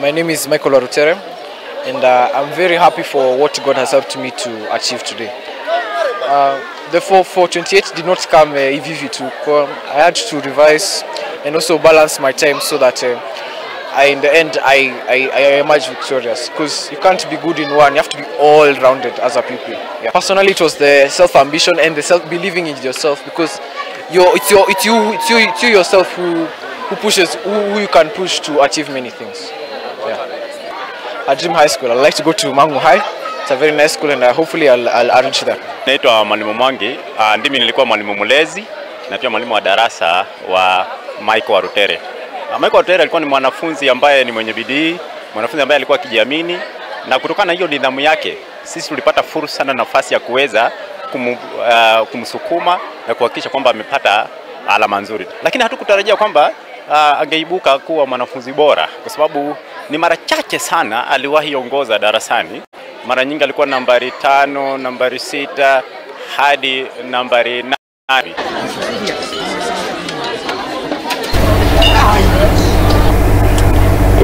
My name is Michael Warutere, and I'm very happy for what God has helped me to achieve today. The 4:28 did not come easy to come. I had to revise and also balance my time so that in the end I emerge victorious, because you can't be good in one, you have to be all-rounded as a pupil. Yeah. Personally, it was the self-ambition and the self-believing in yourself, because it's you yourself who pushes, who you can push to achieve many things. Yeah. At Dream High School, I like to go to Mangu High. It's a very nice school, and hopefully I'll reach there. Naitwa Mwalimu Mwangi, ndimi nilikuwa mwalimu mlezi na pia mwalimu wa darasa wa Michael Warutere. Michael Warutere alikuwa ni mwanafunzi ambaye ni mwenye bidii, mwanafunzi ambaye alikuwa akijiamini, na kutokana na hiyo nidhamu yake sisi tulipata fursa na nafasi ya kuweza kumsukuma na kuhakikisha kwamba amepata alama nzuri. Lakini hatukutarajia kwamba angeibuka kuwa mwanafunzi bora, kwa sababu ni mara chache sana aliwahi ongoza darasani. Mara nyingi alikuwa nambari 5, nambari 6 hadi nambari 8.